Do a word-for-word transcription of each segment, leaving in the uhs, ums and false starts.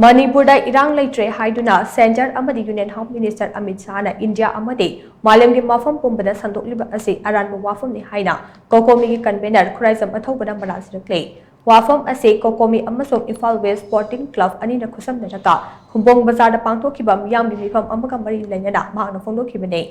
ꯃꯅꯤꯄꯨꯔꯗ ꯏꯔꯥꯡ ꯂꯩꯇ꯭ꯔꯦ ꯍꯥꯏꯗꯨꯅ Centre ꯑꯃꯗꯤ Union Home Minister ꯑꯃꯤꯠ ꯁꯥꯍꯅ ꯏꯟꯗꯤꯌꯥ ꯑꯃꯗꯤ ꯃꯥꯂꯦꯝꯒꯤ ꯃꯐꯝ ꯄꯨꯝꯕꯗ ꯁꯟꯗꯣꯛꯂꯤꯕ ꯑꯁꯤ ꯑꯔꯥꯟꯕ ꯋꯥꯐꯝꯅꯤ ꯍꯥꯏꯅ COCOMIꯒꯤ convener ꯈꯨꯔꯥꯏꯖꯝ ꯑꯊꯧꯕꯅ ꯃꯔꯥꯜ ꯁꯤꯔꯛꯂꯦ꯫ ꯋꯥꯐꯝ ꯑꯁꯤ COCOMI ꯑꯃꯁꯨꯡ ꯏꯝꯐꯥꯜ West Sporting Club ꯑꯅꯤꯅ ꯈꯨꯠꯁꯝꯅꯔꯒ ꯈꯨꯝꯕꯣꯡ ꯕꯖꯥꯔꯗ ꯄꯥꯡꯊꯣꯛꯈꯤꯕ ꯃꯤꯌꯥꯝꯒꯤ ꯃꯤꯐꯝ ꯑꯃꯒ ꯃꯔꯤ ꯂꯩꯅꯅ ꯃꯍꯥꯛꯅ ꯐꯣꯡꯗꯣꯛꯈꯤꯕꯅꯤ꯫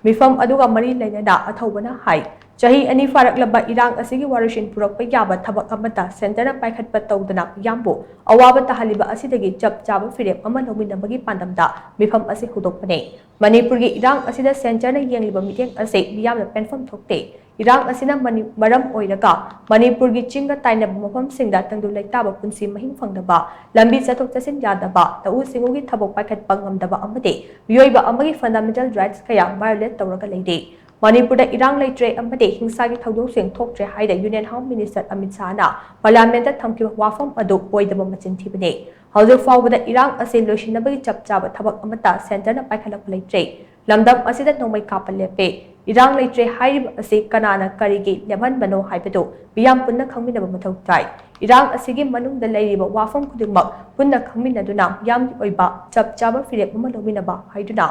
ꯃꯤꯐꯝ ꯑꯗꯨꯒ ꯃꯔꯤ ꯂꯩꯅꯅ ꯑꯊꯧꯕꯅ ꯍꯥꯏ, ꯆꯍꯤ ꯑꯅꯤ ꯐꯥꯔꯛꯂꯕ ꯏꯔꯥꯡ ꯑꯁꯤꯒꯤ ꯋꯥꯔꯣꯏꯁꯤꯟ ꯄꯨꯔꯛꯄ ꯌꯥꯕ ꯊꯕꯛ ꯑꯃꯠꯇ Centreꯅ ꯄꯥꯏꯈꯠꯄ ꯇꯧꯗꯅ ꯃꯤꯌꯥꯝꯕꯨ ꯑꯋꯥꯕ ꯇꯥꯍꯜꯂꯤꯕ ꯑꯁꯤꯗꯒꯤ ꯆꯞ ꯆꯥꯕ ꯐꯤꯔꯦꯞ ꯑꯃ ꯂꯧꯃꯤꯟꯅꯕꯒꯤ ꯄꯥꯟꯗꯝꯗ ꯃꯤꯐꯝ ꯑꯁꯤ ꯍꯧꯗꯣꯛꯄꯅꯤ꯫ ꯃꯅꯤꯄꯨꯔꯒꯤ ꯏꯔꯥꯡ ꯑꯁꯤꯗ Centreꯅ ꯌꯦꯡꯂꯤꯕ ꯃꯤꯠꯌꯦꯡ ꯑꯁꯤ ꯃꯤꯌꯥꯝꯅ ꯄꯦꯟꯐꯝ ꯊꯣꯛꯇꯦ꯫ ꯏꯔꯥꯡ ꯑꯁꯤꯅ ꯃꯅꯤ-, ꯃꯔꯝ ꯑꯣꯏꯔꯒ ꯃꯅꯤꯄꯨꯔꯒꯤ ꯆꯤꯡꯒ ꯇꯥꯏꯅꯕ ꯃꯐꯝꯁꯤꯡꯗ ꯇꯪꯗꯨ ꯂꯩꯇꯥꯕ ꯄꯨꯟꯁꯤ ꯃꯍꯤꯡ ꯐꯪꯗꯕ, ꯂꯝꯕꯤ ꯆꯠꯊꯣꯛ ꯆꯠꯁꯤꯟ ꯌꯥꯗꯕ, ꯂꯧꯎ ꯁꯤꯡꯎꯒꯤ ꯊꯕꯛ ꯄꯥꯏꯈꯠꯄ ꯉꯝꯗꯕ ꯑꯃꯗꯤ ꯃꯤꯑꯣꯏꯕ ꯑꯃꯒꯤ fundamental rights ꯀꯌꯥ violate ꯇꯧꯔꯒ ꯂꯩꯔꯤ꯫ ꯃꯅꯤꯄꯨꯔꯗ ꯏꯔꯥꯡ ꯂꯩꯇ꯭ꯔꯦ ꯑꯃꯗꯤ ꯍꯤꯡꯁꯥꯒꯤ ꯊꯧꯗꯣꯛꯁꯤꯡ ꯊꯣꯛꯇ꯭ꯔꯦ ꯍꯥꯏꯅ Union Home Minister ꯑꯃꯤꯠ ꯁꯥꯍꯅ Parliamentꯇ ꯊꯝꯈꯤꯕ ꯋꯥꯐꯝ ꯑꯗꯨ ꯑꯣꯏꯗꯕ ꯃꯆꯤꯟ ꯊꯤꯕꯅꯤ꯫ ꯍꯧꯖꯤꯛ ꯐꯥꯎꯕꯗ ꯏꯔꯥꯡ ꯑꯁꯤ ꯂꯣꯏꯁꯤꯟꯅꯕꯒꯤ ꯆꯞ ꯆꯥꯕ ꯊꯕꯛ ꯑꯃꯠꯇ Centreꯅ ꯄꯥꯏꯈꯠꯂꯛꯄ ꯂꯩꯇ꯭ꯔꯦ꯫ ꯂꯝꯗꯝ ꯑꯁꯤꯗ ꯅꯣꯡꯃꯩ ꯀꯥꯞꯄ ꯂꯦꯞꯄꯦ꯫ ꯏꯔꯥꯡ ꯂꯩꯇ꯭ꯔꯦ ꯍꯥꯏꯔꯤꯕ ꯑꯁꯤ ꯀꯅꯥꯅ ꯀꯔꯤꯒꯤ ꯂꯦꯞꯍꯟꯕꯅꯣ ꯍꯥꯏꯕꯗꯨ ꯃꯤꯌꯥꯝ ꯄꯨꯟꯅ ꯈꯪꯃꯤꯟꯅꯕ ꯃꯊꯧ ꯇꯥꯏ꯫ ꯏꯔꯥꯡ ꯑꯁꯤꯒꯤ ꯃꯅꯨꯡꯗ ꯂꯩꯔꯤꯕ ꯋꯥꯐꯝ ꯈꯨꯗꯤꯡꯃꯛ ꯄꯨꯟꯅ ꯈꯪꯃꯤꯟꯅꯗꯨꯅ ꯃꯤꯌꯥꯝꯒꯤ ꯑꯣꯏꯕ ꯆꯞ ꯆꯥꯕ ꯐꯤꯔꯦꯞ ꯑꯃ ꯂꯧꯃꯤꯟꯅꯕ ꯍꯥꯏꯗꯨꯅ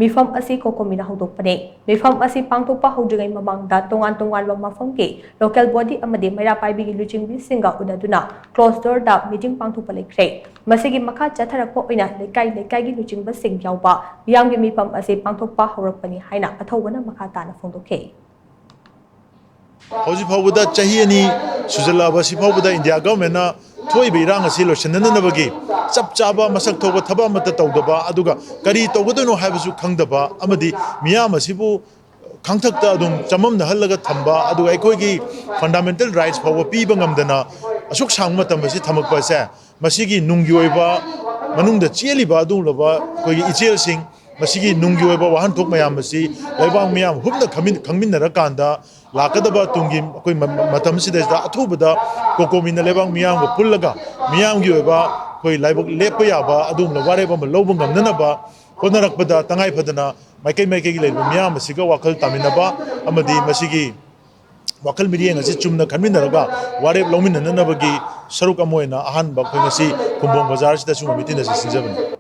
ꯃꯤꯐꯝ ꯑꯁꯤ COCOMIꯅ ꯍꯧꯗꯣꯛꯄꯅꯤ꯫ ꯃꯤꯐꯝ ꯑꯁꯤ ꯄꯥꯡꯊꯣꯛꯄ ꯍꯧꯗ꯭ꯔꯤꯉꯩ ꯃꯃꯥꯡꯗ ꯇꯣꯉꯥꯟ ꯇꯣꯉꯥꯟꯕ ꯃꯐꯝꯒꯤ local body ꯑꯃꯗꯤ ꯃꯩꯔꯥ ꯄꯥꯏꯕꯤꯒꯤ ꯂꯨꯆꯤꯡꯕꯤꯁꯤꯡꯒ ꯎꯅꯗꯨꯅ closed doorꯗ meeting ꯄꯥꯡꯊꯣꯛꯄ ꯂꯩꯈ꯭ꯔꯦ꯫ ꯃꯁꯤꯒꯤ ꯃꯈꯥ ꯆꯠꯊꯔꯛꯄ ꯑꯣꯏꯅ ꯂꯩꯀꯥꯏ ꯂꯩꯀꯥꯏꯒꯤ ꯂꯨꯆꯤꯡꯕꯁꯤꯡ ꯌꯥꯎꯕ ꯃꯤꯌꯥꯝꯒꯤ ꯃꯤꯐꯝ ꯑꯁꯤ ꯄꯥꯡꯊꯣꯛꯄ ꯍꯧꯔꯛꯄꯅꯤ ꯍꯥꯏꯅ ꯑꯊꯧꯕꯅ ꯃꯈꯥ ꯇꯥꯅ ꯐꯣꯡꯗꯣꯛꯈꯤ꯫ ꯍꯧꯖꯤꯛ ꯐꯥꯎꯕꯗ ꯆꯍꯤ ꯑꯅꯤ ꯁꯨꯖꯜꯂꯛꯑꯕ ꯁꯤ ꯐꯥꯎꯕꯗ ꯏꯟꯗꯤꯌꯥ ꯒꯚꯔꯟꯃꯦꯟꯅ ꯊꯣꯛꯏꯕ ꯏꯔꯥꯡ ꯑꯁꯤ ꯂꯣꯏꯁꯤꯟꯅꯅꯕꯒꯤ ꯆꯞ ꯆꯥꯕ ꯃꯁꯛ ꯊꯣꯛꯄ ꯊꯕꯛ ꯑꯃꯠꯇ ꯇꯧꯗꯕ, ꯑꯗꯨꯒ ꯀꯔꯤ ꯇꯧꯒꯗꯣꯏꯅꯣ ꯍꯥꯏꯕꯁꯨ ꯈꯪꯗꯕ ꯑꯃꯗꯤ ꯃꯤꯌꯥꯝ ꯑꯁꯤꯕꯨ ꯈꯥꯡꯊꯛꯇ ꯑꯗꯨꯝ ꯆꯃꯝꯅꯍꯜꯂꯒ ꯊꯝꯕ, ꯑꯗꯨꯒ ꯑꯩꯈꯣꯏꯒꯤ fundamental rights ꯐꯥꯎꯕ ꯄꯤꯕ ꯉꯝꯗꯅ ꯑꯁꯨꯛ ꯁꯥꯡꯕ ꯃꯇꯝ ꯑꯁꯤ ꯊꯝꯃꯛꯄ ꯑꯁꯦ ꯃꯁꯤꯒꯤ ꯅꯨꯡꯒꯤ ꯑꯣꯏꯕ ꯃꯅꯨꯡꯗ ꯆꯦꯜꯂꯤꯕ ꯑꯗꯨꯒꯨꯝꯂꯕ ꯑꯩꯈꯣꯏꯒꯤ ꯏꯆꯦꯜꯁꯤꯡ, ꯃꯁꯤꯒꯤ ꯅꯨꯡꯒꯤ ꯑꯣꯏꯕ ꯋꯥꯍꯟꯊꯣꯛ ꯃꯌꯥꯝ ꯑꯁꯤ ꯂꯩꯕꯥꯛ ꯃꯤꯌꯥꯝ ꯍꯨꯞꯅ ꯈꯪꯃꯤꯟ-, ꯈꯪꯃꯤꯟꯅꯔꯀꯥꯟꯗ ꯂꯥꯛꯀꯗꯕ ꯇꯨꯡꯒꯤ ꯑꯩꯈꯣꯏ ꯃ-, ꯃꯇꯝꯁꯤꯗꯩꯁꯤꯗ ꯑꯊꯨꯕꯗ COCOMIꯅ ꯂꯩꯕꯥꯛ ꯃꯤꯌꯥꯝꯒ ꯄꯨꯜꯂꯒ ꯃꯤꯌꯥꯝꯒꯤ ꯑꯣꯏꯕ ꯑꯩꯈꯣꯏ ꯂꯥꯏꯕꯛ ꯂꯦꯞꯄ ꯌꯥꯕ ꯑꯗꯨꯒꯨꯝꯕ ꯋꯥꯔꯦꯞ ꯑꯃ ꯂꯧꯕ ꯉꯝꯅꯅꯕ ꯍꯣꯠꯅꯔꯛꯄꯗ ꯇꯉꯥꯏ ꯐꯗꯅ ꯃꯥꯏꯀꯩ ꯃꯥꯏꯀꯩꯒꯤ ꯂꯩꯔꯤꯕ ꯃꯤꯌꯥꯝ ꯑꯁꯤꯒ ꯋꯥꯈꯜ ꯇꯥꯃꯤꯟꯅꯕ ꯑꯃꯗꯤ ꯃꯁꯤꯒꯤ ꯋꯥꯈꯜ ꯃꯤꯠꯌꯦꯡ ꯑꯁꯤ ꯆꯨꯝꯅ ꯈꯟꯃꯤꯟꯅꯔꯒ ꯋꯥꯔꯦꯞ ꯂꯧꯃꯤꯟꯅꯅꯅꯕꯒꯤ ꯁꯔꯨꯛ ꯑꯃ ꯑꯣꯏꯅ ꯑꯍꯥꯟꯕ ꯑꯩꯈꯣꯏ ꯉꯁꯤ ꯈꯨꯝꯕꯣꯡ ꯕꯖꯥꯔꯁꯤꯗ ꯁꯤꯒꯨꯝꯕ ꯃꯤꯇꯤꯡ ꯑꯁꯤ ꯁꯤꯟꯖꯕꯅꯤ꯫